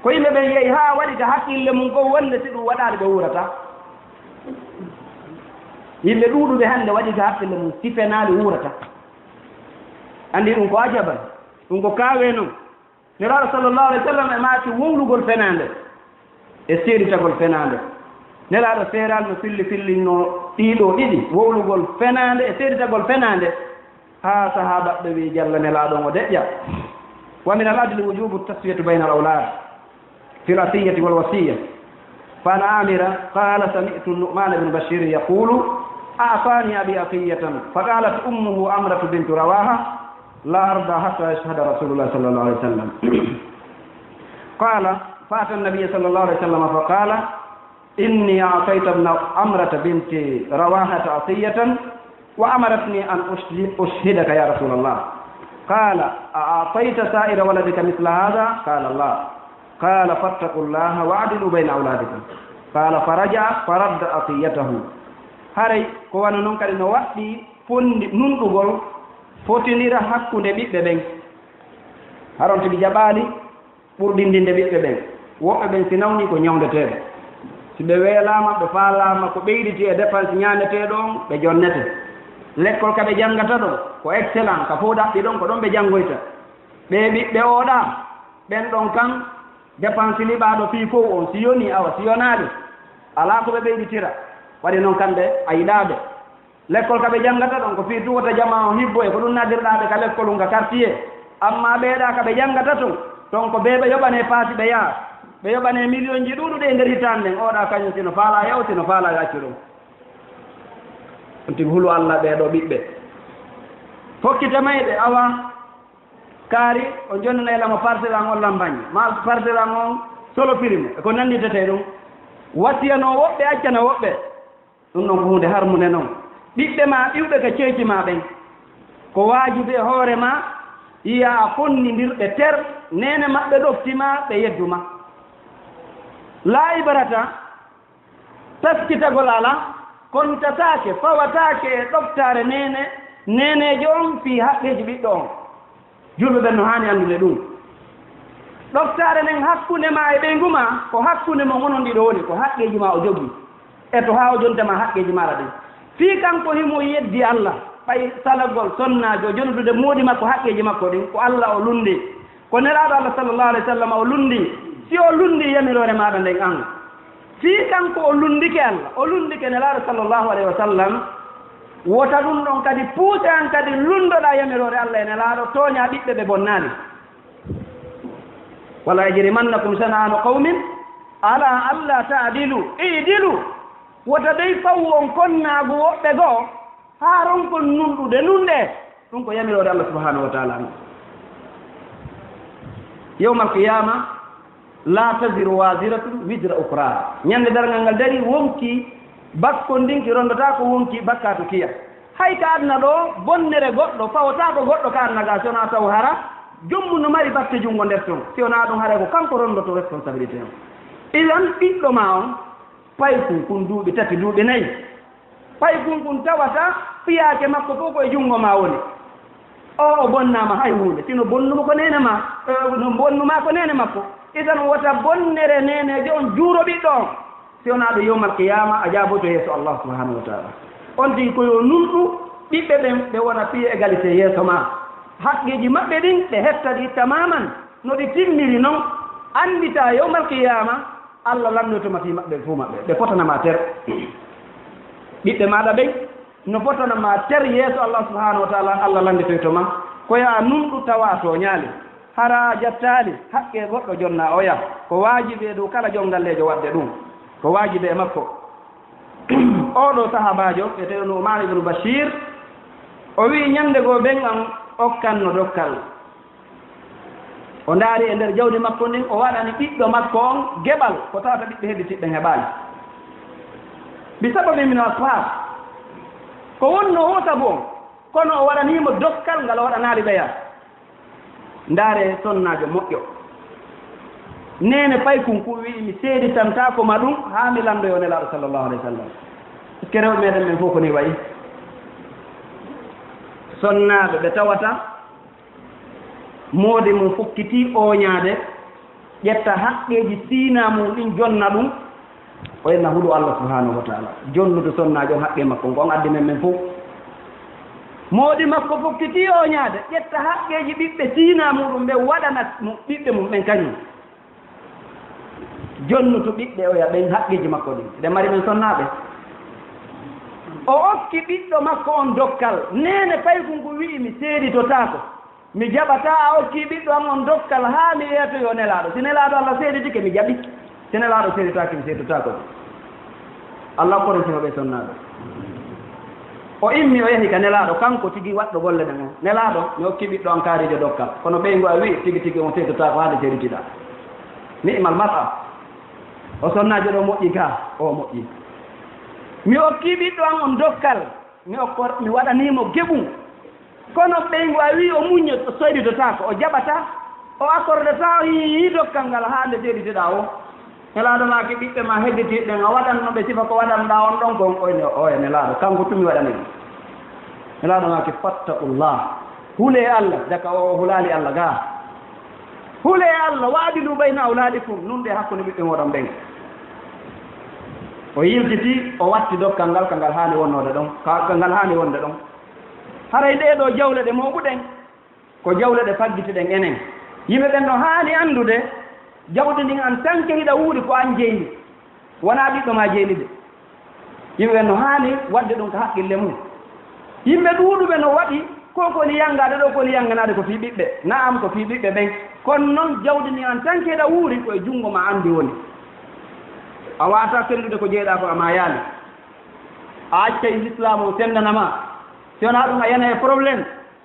Ko yimɓe ɓen yehi haa waɗi ka hakkille mum kon wonde si ɗum waɗaali ɓe wuurata. Yimɓe ɗuuɗuɓe hannde waɗi ka hakkille mum si fenaali wuurata. Anndi ɗum ko ajaban. Ɗum ko kaawee non. Nelaaɗo sallallahu alayhi wa sallam e maaki wowlugol fenaande e seeditagol fenaande. Nelaaɗo seeraali no filli fillinno ɗii ɗoo ɗiɗi, wowlugol fenaande e seeditagol fenaande, haa sahaabaɓe ɓe wi'i, "Jalla Nelaaɗo on o deƴƴa." Wa min al adli wujubu taswiyati bayna al awlad fi al asiyati wal wasiyya. فعن عامر قال: سمعت النعمان بن بشير يقول: أعطاني أبي عطية، فقالت أمه عمرة بنت رواحة: لا أرضى حتى يشهد رسول الله صلى الله عليه وسلم. قال: فأتى النبي صلى الله عليه وسلم فقال: إني أعطيت ابن عمرة بنت رواحة عطية، وأمرتني أن أشهد-، أشهدك يا رسول الله. قال: أأعطيت سائر ولدك مثل هذا؟ قال: لا. قال: فاتقوا الله واعدلوا بين أولادكم. قال: فرجع فرد عطيته. Haray ko wano non kadi no waɗɗii fondi-, nunɗugol fotindira hakkunde ɓiɓɓe ɓen. Haray on tigi jaɓaali ɓurɗindinde ɓiɓɓe ɓen. Woɓɓe ɓen si nawni ko ñawndeteeɓe. Si ɓe weelaama, ɓe faalaama ko ɓeyditi e dépense ñaameteeɗo on, ɓe jonnete. Lekkol ka ɓe janngata ɗon, ko excellent, ka fow ɗaɓɓi ɗon, ko ɗon ɓe janngoyta. Ɓee ɓiɓɓe ooɗaa, ɓen ɗon kan, dépense liɓaaɗo fii fow on, si yonii, awa, si yonaali, alaa ko ɓe ɓeyditira. Waɗi non kamɓe, a yiɗaa ɓe. Lekkol ka ɓe janngata ɗon, ko fii tun wota jamaa on hibbo e ko ɗun nadirɗaa ɓe ka lekkol on ka quartier. Ammaa ɓee ɗaa ka ɓe janngata ton, ton ko bee ɓe yoɓanee paasi ɓe yaha. Ɓe yoɓanee miliyonji ɗuuɗuɗi e nder hitaande nden, ooɗaa kañun si no faalaa yahu, si no faalaa yo accu ɗun. On tigi hulu Alla ɓee ɗoo ɓiɓɓe. Fokkita mayɓe, awa, kaari, on jonnanay lamo parcelle an on Lambañe, maa parcelle an on Solo Firimo, e ko nannditetee ɗun. Wasiyanoo woɓɓe, accana woɓɓe. Ɗun ɗon ko huunde harmunde non. Ɓiɓɓe maa iwɓe ka ceeci maa ɓen, ko waajibi e hoore maa, yo a fonnindir ɓe ter, neene maɓɓe ɗofti ma, ɓe yeddu ma. Laa ibrata, taskitagol alaa, kontataake, fawataake e ɗoftaare neene, neeneejo on fii haqqeeji ɓiɗɗo on. Julɓe ɓen no haani anndude ɗun. Ɗoftaare nden hakkunde maa e ɓeyngu maa, ko hakkunde mon onon ɗiɗo woni, ko haqqeeji maa o jogii. E to haa o jonta ma haqqeeji maaɗa ɗin. Fii kanko himo yeddi Alla, ɓay salagol sonnaajo, jonnude moodi makko haqqeeji makko ɗin, ko Alla o lunndii. Ko Nelaaɗo Alla sallallahu alayhi wa sallam o lunndii. Si o lunndii yamiroore maaɗa nden an, fii kanko o lunndike Alla, o lunndike Nelaaɗo sallallahu alayhi wa sallam, wota ɗun ɗon kadi puuse an kadi lunndoɗaa yamiroore Alla e Nelaaɗo, tooñaa ɓiɓɓe ɓe bonnaali. ولا يجرمنكم شنآن قوم على ألا تعدلوا اعدلوا. Wota dey fawu on konnaagu woɓɓe goo, haa ronkon nunɗude nunɗe. Ɗun ko yamiroore Allah subhanahu wa ta'ala on. Yawmal qiyaama, لا تزر وازرة وزر أخرى. Ñande darngal ngal darii, wonki bakkondinki rondotaako wonki bakkaatu kiya. Hay ka aduna ɗoo, bonnere goɗɗo fawotaako goɗɗo ka aduna gaa, si wonaa taw hara joom mun no mari batte junngo nder ton. Si wonaa ɗun, haray ko kanko rondotoo responsabilité on. Idan, ɓiɗɗo maa on, paykun kun duuɓi tati, duuɓi nayi. Paykun kun tawata fiyaake makko fow ko e junngo maa woni. Oo o bonnaama hay huunde, si no bonnumo ko neene maa, eh, no bonnumaa ko neene makko. Idan wota bonnere neeneejo on juuro ɓiɗɗo on. Si wonaa ɗun yawmal qiyaama a jaaboyto yeeso Allah subhanahu wa ta'ala. On tigi ko yo nunɗu ɓiɓɓe ɓen ɓe wona pied égalité yeeso maa. Haqqeeji maɓɓe ɗin ɓe hetta ɗi tamaman no ɗi timmiri non. Annditaa yawmal qiyaama Allah lannoyto ma fii maɓɓe fuu maɓɓe. Ɓe fotana ma ter. Ɓiɓɓe maaɗa ɓen No fotana ma ter yeeso Allah subhanahu wa ta'ala, Allah lannditoyto ma. Ko yo a nunɗu tawa a tooñaali. Hara a jattaali haqqee goɗɗo jonnaa oya. Ko waajibi e dow kala jonngalleejo waɗde ɗum. Ko waajibi e makko. Oo ɗoo sahaabaajo, wi'etee Nu'maan ibnu Bashiir, o wi'i, ñannde goo ben an okkanno dokkal. O ndaari e nder jawdi makko ndin, o waɗani ɓiɗɗo makko on geɓal, ko tawata ɓiɓɓe hedditiiɓe ɓen heɓaali. Bi sababi min asfaar, ko wonnoo woo sabu on, kono o waɗanii mo dokkal ngal o waɗanaali ɓeya. Ndaaree sonnaajo moƴƴo. Neene paykun kun wi'i, "Mi seeditantaako ma ɗum haa mi lanndoyoo Nelaaɗo sallallahu alayhi wa sallam." Est-ce que rewɓe meɗen ɓen fof ko nii wa'i? Sonnaaɓe ɓe tawata moodi mum fokkitii ooñaade, ƴetta haqqeeji siinaa mum ɗin, jonna ɗum, o enna huɗo Allah subhanahu wa ta'ala. Jonnude sonnaajo on haqqee makko on, ko on addi men men fof. Moodi makko fokkitii ooñaade, ƴetta haqqeeji ɓiɓɓe siinaa muɗum ɓen, waɗana mo ɓiɓɓe mum ɓen kañum. Jonnutu ɓiɓɓe oya ɓen haqqeeji makko ɗin. Eɗen mari men sonnaaɓe. O okki ɓiɗɗo makko on dokkal. Neene paykun ngun wi'i, "Mi seeditotaako. Mi jaɓataa a okkii ɓiɗɗo an on dokkal haa mi yeetoyoo Nelaaɗo. Si Nelaaɗo Allah seeditike, mi jaɓi. Si Nelaaɗo seeditaaki, mi seeditaako." Allah kono sino ɓe sonnaaɓe. O immi, o yahi ka Nelaaɗo, kanko tigi waɗɗo golle ɗen on. "Nelaaɗo, mi okkii ɓiɗɗo an kaarijo dokkal. Kono ɓeyngu a wi'i, tigi tigi on seeditaako haa nde seeditiɗaa. Ni'mal mar'a. O sonnaajo ɗo moƴƴi gaa, o moƴƴi. Mi okkii ɓiɗɗo an on dokkal. Mi okkor-, mi waɗanii mo geɓum. Kono ɓeyngu a wi'i o muñño, o seeditotaako, o jaɓataa, o accordataa, o yii dokkal ngal haa nde seeditoɗaa o." Nelaaɗo maaki, "Ɓiɓɓe maa hedditiiɓe ɓen, a waɗanno ɓe sifa ko waɗanɗaa on ɗon kon?" O inni, "Ooya, Nelaaɗo, kanko tun mi waɗani ɗum." Nelaaɗo maaki, "Fattaqullah. Hulee Allah." Jaka o, o hulaali Allah gaa. "Hulee Allah, wa adilu bayna awlaadikum, nunɗee hakkunde ɓiɓɓe mooɗon ɓen." O yiltitii, o watti dokkal ngal, ka ngal haani wonnoode ɗon, ka, ka ngal haani wonde ɗon. Haray ɗee ɗoo jawle ɗe mooɓuɗen, ko jawle ɗe faggituɗen enen. Yimɓe ɓen no haani anndude, jawdi ndin en tant que hiɗa wuuri ko an jeyndi, wonaa ɓiɓɓe maa jeyndi de. Yimɓe ɓen no haani waɗde ɗum ka haqqille mum. Yimɓe ɗuuɗuɓe no waɗi, ko ko woni yanngaade ɗoo, ko woni yannganaade ko fii ɓiɓɓe. Na'am, ko fii ɓiɓɓe ɓen. Kono non jawdi ndin en tant que hiɗa wuuri, ko e junngo maa an ndi woni. A waawataa senndude ko jeyɗaa ko a maayaali. A accay Lislaamu on senndana maa. Si wonaa ɗum, a yana e problème.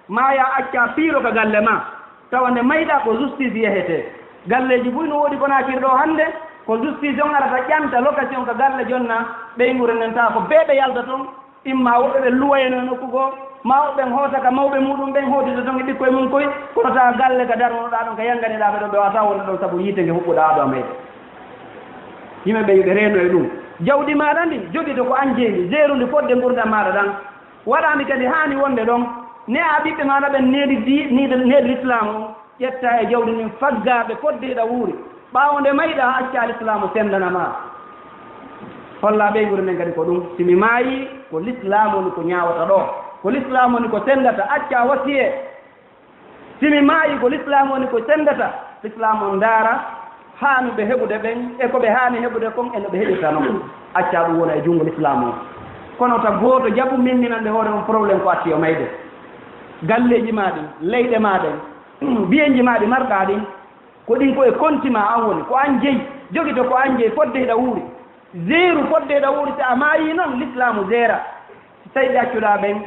Maa yo a acca piiro ka galle maa, tawa nde mayɗaa ko justice yehetee. Galleeji buy no woodi Konaakiri ɗoo hannde, ko justice on arata ƴanta location ka galle jonna, ɓeynguure nden tawa ko bee ɓe yalta ton, imma woɓɓe ɓe luwayano e nokku goo, maa woɓɓe ɓen hoota ka mawɓe muuɗum ɓen, hootida ton e ɓikkoy mum koy, kono tawa galle ka darnoɗaa ɗon, ka yannganiɗaa ɓe ɗon, ɓe waawataa wonde ɗon sabu yiite nge huɓɓuɗaa ado a mayde. Yimɓe ɓe, ɓe reeno e ɗum. Jawdi maaɗa ndin, jogito ko an jeyndi, jeerundi fodde ngurndan maaɗa ɗan. Waɗaani kadi haani wonde ɗon, ne a ɓiɓɓe maaɗa ɓen needi di-, needi, needi Lislaamu on, ƴettaa e jawdi ndin faggaa ɓe fodde hiɗa wuuri. Ɓaawo nde mayɗaa, accaa Lislaamu senndana maa. Hollaa ɓeynguure nden kadi ko ɗum, si mi maayii, ko Lislaamu woni ko ñaawata ɗoo. Ko Lislaamu woni ko senndata, accaa wasiyee. Si mi maayii, ko Lislaamu woni ko senndata. Lislaamu on ndaara haanuɓe heɓude ɓen e ko ɓe haani heɓude kon e no ɓe heɓirta non. Accaa ɗum wona e junngo Lislaamu on. Kono ta gooto jaɓu mennanande hoore mum problème ko addi o mayde. Galleeji maa ɗin, leyɗe maa ɗen, biyenji maa ɗi marɗaa ɗin, ko ɗin ko e konti maa an woni, ko an jeyi, jogito ko an jeyi, fodde hiɗa wuuri. Jeeru fodde hiɗa wuuri, si a maayii non, Lislaamu jeera. Si tawii ɓe accuɗaa ɓen,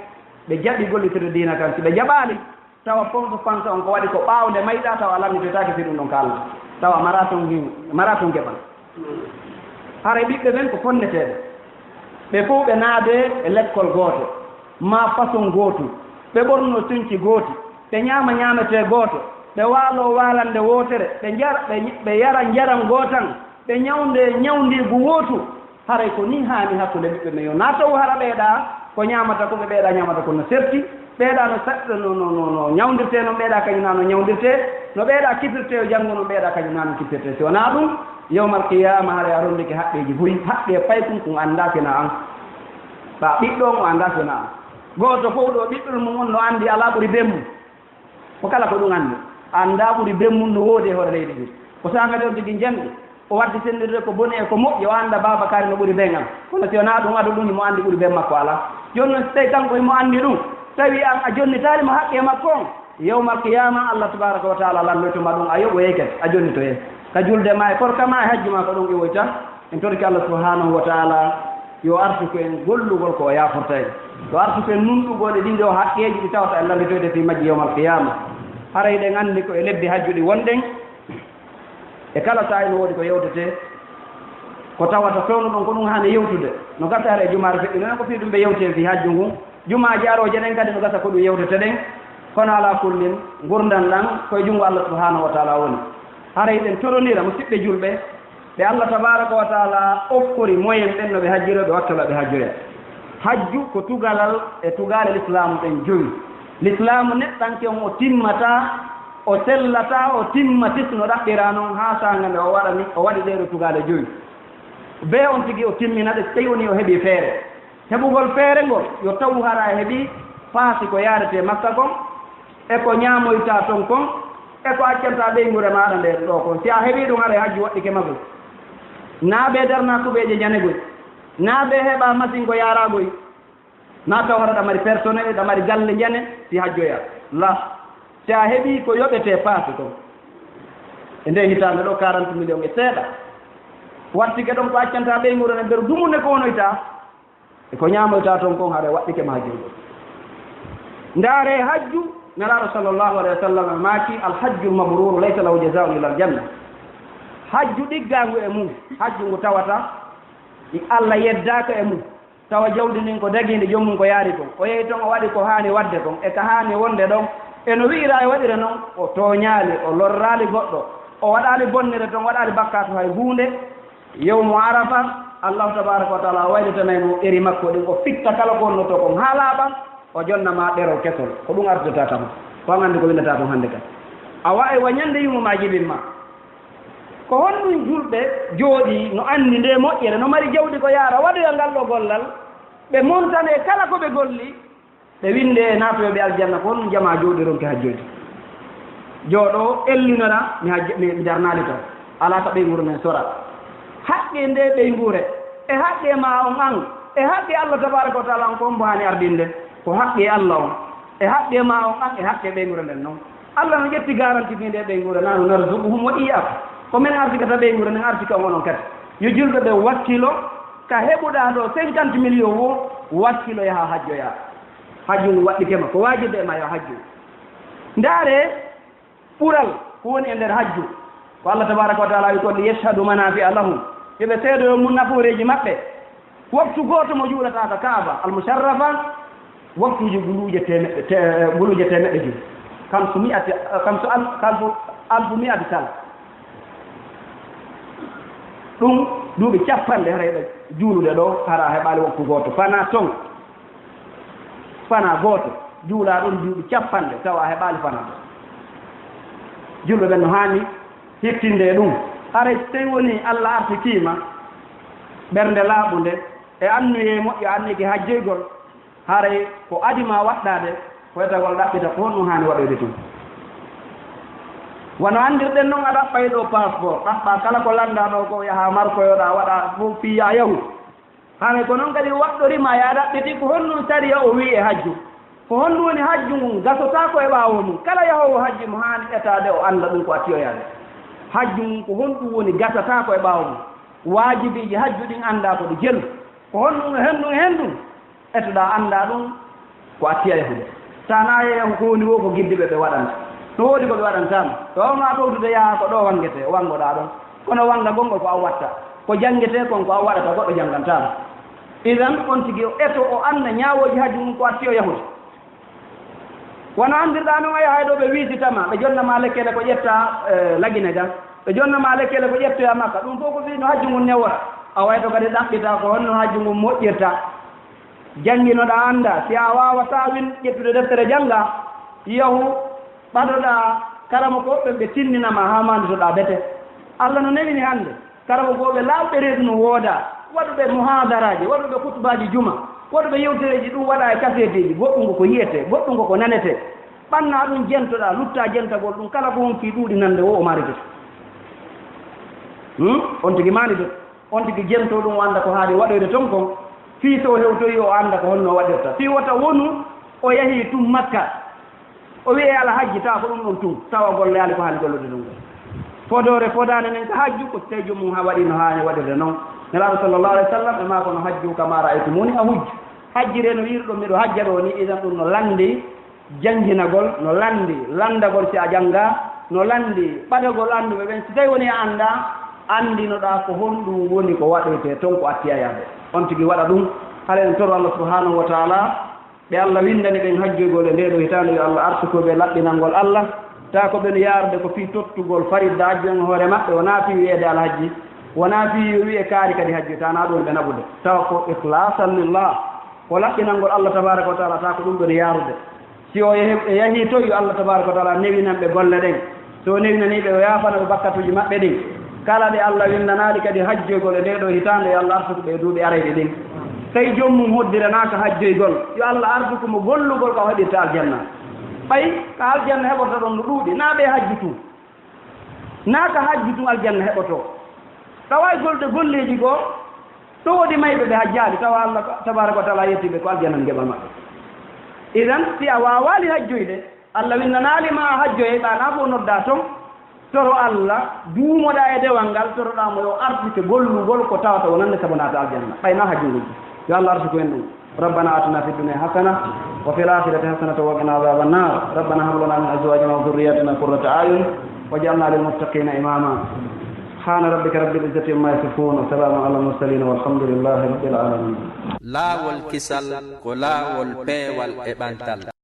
ɓe jaɓi gollitorde diina kan, si ɓe jaɓaali, tawa ponto fansa on ko waɗi ko ɓaawo nde mayɗaa, tawa a lannitotaake fii ɗum ɗon ka Allah. Tawa maraa ton hin-, maraa ton geɓal. Haray ɓiɓɓe ɓen ko fonneteeɓe. Ɓe fow ɓe naadee e lekkol gooto, maa façon gootu. Ɓe ɓornoo conci gooti, ɓe ñaama ñaametee gooto, ɓe waaloo waalannde wootere, ɓe njara, ɓe, ɓe yara njaram gootan, ɓe ñawndee ñawndiigu wootu. Haray ko nii haani hakkunde ɓiɓɓe men. Yo naa taw hara ɓeeɗaa ko ñaamata ko ɓe ɓeeɗaa ñaamata ko no serti, ɓeeɗaa no sa-, no, no, no, no ñawndirtee, no ɓeeɗaa kañum naa no ñawndirtee, no ɓeeɗaa kifirtee yo janngo, no ɓeeɗaa kañum naa no kifirtee. Si wonaa ɗum, yawmal qiyaama, haray a rondike haqqeeji buy, haqqee paykun kun anndaa si wonaa an. Ɓaa ɓiɗɗo on o anndaa si wonaa an. Gooto fow ɗoo ɓiɗɗol mum on no anndi alaa ɓuri ben mum. Ko kala ko ɗum anndi. Anndaa ɓuri ben mum no woodi e hoore leydi ndin. Ko saanga ɗon tigi njanɗi. O waddi senndirde ko boni e ko moƴƴi, o annda Baaba Kaari no ɓuri ben an. Kono si wonaa ɗum, ado ɗum himo anndi ɓuri ben makko alaa. Jooni non, si tawii kanko himo anndi ɗum, tawi an a jonnitaali mo haqqee makko on, yawmal qiyaama, Allah tabaaraka wa ta'aala lanndoyto ma ɗum, a yoɓoyay kadi, a jonnitoyay. Ka julde maa e korka maa e hajju maa, ko ɗum iwoyta. En torike Allah subhaanahu wa ta'aala yo arsuku en gollugol ko o yaaforta en. Yo arsuku en nunɗugol e ɗii ɗoo haqqeeji ɗi tawata en lannditoyde fii majji yawmal qiyaama. Haray hiɗen anndi ko e lebbi hajju ɗin wonɗen. E kala saa'i no woodi ko yewtetee, ko tawata fewndo ɗon ko ɗum haani yewtude. No gasa hara e jumaare feƴƴuno, enen ko fii ɗum ɓe yewti en fii hajju ngun. Jumaaji arooje ɗen kadi no gasa ko ɗum yewtete ɗen. Kono alaa kullin, ngurndan ɗan ko e junngo Allah subhaanahu wa ta'aala woni. Haray hiɗen torondira, musiɓɓe julɓe, ɓe Allah tabaaraka wa ta'aala okkori moyen ɓen no ɓe hajjiroo, ɓe wattala ɓe hajjoya. Hajju ko tugalal e tugaale Lislaamu ɗen jowi. Lislaamu neɗɗanke on o timmataa, o sellataa, o timmatis no ɗaɓɓiraa non haa saanga nde o waɗani, o waɗi ɗee ɗoo tugaale jowi. Bee on tigi o timmina ɗe, si tawii wonii o heɓii feere. Heɓugol feere ngol, yo tawu hara a heɓii paasi ko yaaretee Makka kon, e ko ñaamoytaa ton kon, e ko accantaa ɓeynguure maaɗa nden ɗoo kon. Si a heɓii ɗum, haray hajju waɗɗike ma koy. Naa bee darnaa kuɓeeje njane koy. Naa bee heɓaa masin ko yaaraa koy. Naa taw hara ɗa mari personnel, ɗa mari galle njane, si hajjoyaa. La. Si a heɓii ko yoɓetee paasi kon. E ndee hitaande ɗoo, quarante millions e seeɗa. Waɗtike ɗon ko accantaa ɓeynguure nden, nder dumunde ko wonoytaa. E ko ñaamoytaa ton kon, haray waɗɗike ma hajju. Ndaaree hajju, Nelaaɗo sallallahu alayhi wa sallam maaki, "Al hajjul mabruuru laysa lahu jazaa'un illal janna." Hajju ɗiggaangu e mun, hajju ngu tawata, i Alla yeddaaka e mun. Tawa jawdi ndin ko dagiindi, joom mun ko yaari kon. O yehi ton, o waɗi ko haani waɗde kon, e ka haani wonde ɗon. E no wi'iraa e waɗira non, o tooñaali, o lorraali goɗɗo, o waɗaali bonnere ton, waɗaali bakkaatu hay huunde. Yawmu Arafa, Allahu tabaaraka wa ta'aala waylitanay mo eri makko ɗin, o fitta kala ko wonnotoo kon haa laaɓa, o jonna ma ɗerol kesol. Ko ɗum artirta tama. Ko an anndi ko winndataa ton hannde kan. A waay wa ñande yumma maa jibin ma. Ko honɗum julɓe jooɗii no anndi ndee moƴƴere, no mari jawdi ko yaara, waɗoya ngal ɗoo gollal, ɓe montanee kala ko ɓe golli, ɓe winndee e naatoyooɓe aljanna, ko honɗum jamaa jooɗii ronki hajjoyde? Jooɗoo, ellinora, mi hajj-, mi, mi darnaali ton. Alaa ka ɓeynguure nden sora. Haqqee ndee ɓeynguure, e haqqee maa on an, e haqqee Allah tabaaraka wa ta'aala on, ko hombo haani ardinde? Ko haqqee Allah on, e haqqee maa on an, e haqqee ɓeynguure nden non. Allah no ƴetti garanti fii ndee ɓeynguure, "Nahnu narzuquhum wa iyyaakum." Ko men arsikata ɓeynguure nden, arsika on onon kadi. Yo julɓe ɓen wakkilo, ka heɓuɗaa ɗoo cinquante millions woo, wakkilo yahaa hajjoyaa. Hajju ngun waɗɗike ma, ko waajibi e maa yo a hajju. Ndaaree ɓural ko woni e nder hajju. Ko Allah tabaaraka wa ta'aala wi'i kon, "Liyashhadu manafi'a lahum." Yo ɓe seedoyo mun nafooreeji maɓɓe. Waktu gooto mo juulata ka Kaaba al-Musharrafa, waktuuji guluuje teemeɗɗe, te-, guluuje teemeɗɗe jowi. Kamsu mi'ati, kamsu al-, kamsu alfu mi'ati sala. Ɗum duuɓi capanɗe haray ɗo juulude ɗoo, hara a heɓaali waktu gooto. Fanaa ton, fanaa gooto. Juulaa ɗon duuɓi capanɗe, tawa a heɓaali fanaa ton. Julɓe ɓen no haani hittinde e ɗum. Haray si tawii wonii Allah arsikii ma ɓernde laaɓunde e anniyee moƴƴo, anniyee hajjoygol, haray ko adii ma waɗɗaade, ko etagol ɗaɓɓita ko honɗum haani waɗoyde tun. Wano anndirɗen non, a ɗaɓɓay ɗoo passeport, ɗaɓɓaa kala ko lanndaa ɗoo ko, yahaa markoyoɗaa, waɗaa fow fii yo a yahu. Haray ko non kadi waɗɗori ma, yo a ɗaɓɓitii ko honɗum sariya o wi'i e hajju. Ko honɗum woni hajju ngun? Gasotaako e ɓaawo mun. Kala yahoowo hajju mo haani etaade, o annda ɗum ko a tiyoyaade. Hajju ngun ko honɗum woni gasataako e ɓaawo mun? Waajibiiji hajju ɗin anndaa ko ɗi jelu. Ko honɗum e honɗum e honɗum? Etoɗaa anndaa ɗum, ko a tiya yahude. Tanaa yahu ko woni woo ko giddiiɓe ɓe waɗanta. No woodi ko ɓe waɗanta ma. Ɓe waawnoo ɗowtude yaha ko ɗoo wanngetee, wanngoɗaa ɗon. Kono wannga gongol ko an watta. Ko janngetee kon ko an waɗata, goɗɗo janngantaa ma. Idan, on tigi o eto, o annda ñaawooji hajju ngun ko a tiyo yahude. Wano anndirɗaa non, a yahay ɗo ɓe wiisita ma, ɓe jonna ma lekkele ko ƴetta, eh, Lagine ga. Ɓe jonna ma lekkele ko ƴettoya Makka. Ɗum fof ko fii no hajju ngun newora. A wayto kadi ɗaɓɓitaa ko honno hajju ngun moƴƴirta. Jannginoɗaa, anndaa. Si a waawataa win-, ƴettude deftere janngaa, yahu ɓadoɗaa karamokooɓe ɓen, ɓe tinnina ma haa maanditoɗaa bete. Alla no newini hannde karamokooɓe laaɓuɓe reedu no woodaa, waɗuɓe muhaadaraaji, waɗuɓe kutubaaji juma, waɗuɓe yewtereeji, ɗum waɗaa e kaseeteeji, goɗɗum ko ko yi'etee, goɗɗum ko ko nanetee. Ɓannaa ɗum, jentoɗaa, luttaa jentagol ɗum, kala ko hunkii ɗuuɗi nande woo o maanditoto. Hmm? On tigi maanditoto. On tigi jentoo ɗum, o annda ko haani waɗoyde ton kon. Fii so o hewtoyi, o annda ko honno o waɗirta. Fii wota wonu o yahii tun Makka, o wi'ee Alhajji, tawa ko ɗun ɗon tun, tawa o golloyaali ko haani gollude ɗun kon. Fodoore fodaande nden ka hajju, ko si tawii joomum haa waɗii no haani waɗirde non. Nelaaɗo sallallahu alaihi wasallam e maa ko no hajju kama ra'aytumuni ahujju. Hajjiree no yi'irɗon miɗo hajja ɗoo nii, idan ɗun no lanndii jannginagol, no lanndii lanndagol si a janngaa, no lanndii ɓadagol annduɓe ɓen. Si tawii wonii a anndaa, anndinoɗaa ko honɗun woni ko waɗetee ton ko attii a yaha ɗoo. On tigi waɗa ɗun. Hara en toro Allah subhanahu wa ta'ala, ɓe Allah winndani ɓen hajjoygol e ndee ɗoo hitaande, yo Allah arsuku ɓe laɓɓinangol Allah. Taa ko ɓe no yaarude ko fii tottugol faridaaji on e hoore maɓɓe, wonaa fii wi'eede Alhajji, wonaa fii yo wi'e kaari kadi hajjoy, taa naa ɗun ɓe naɓude. Tawa ko ikhlasan lillah, ko laɓɓinangol Allah tabaraka wa ta'ala, taa ko ɗun ɓe no yaarude. Si o yehi-, e yahii toy, yo Allah tabaraka wa ta'ala newinan ɓe golle ɗen. Si o newinanii ɓe, o yaafana ɓe bakkatuuji maɓɓe ɗin. Kala ɓe Allah winndanaali kadi hajjoygol e ndee ɗoo hitaande, yo Allah arsuku ɓe e duuɓi arayɗi ɗin. Tawi joomum hoddiranaaka hajjoygol, yo Allah arsuku mo gollugol ka o heɓirta aljanna. Ɓay ka aljanna heɓorta ɗon no ɗuuɗi, naa ɓe hajju tun. Naa ka hajju tun aljanna heɓotoo. Tawa e golde golleeji goo, ɗon woodi mayɓe ɓe hajjaali, tawa Allah tabaraka wa ta'ala yetti ɓe ko aljanna ngeɓal maɓɓe. Idan, si a waawaali hajjoyde, Allah winnanaali ma a hajjoyay, ɓa naa fof noddaa ton, toro Allah, duumoɗaa e dewal ngal, toroɗaa mo yo ardike gollugol ko tawata wonande sabu naata aljanna, ɓay naa hajjungol. Yo Allah arsuku en ɗum. ربنا آتنا في الدنيا حسنة وفي الآخرة حسنة وقنا عذاب النار. ربنا هب لنا من أزواجنا وذرياتنا قرة أعين واجعلنا للمتقين إماما. سبحان ربك رب العزة عما يصفون وسلام على المرسلين والحمد لله رب العالمين. Laawol kisal ko laawol peewal e ɓantal.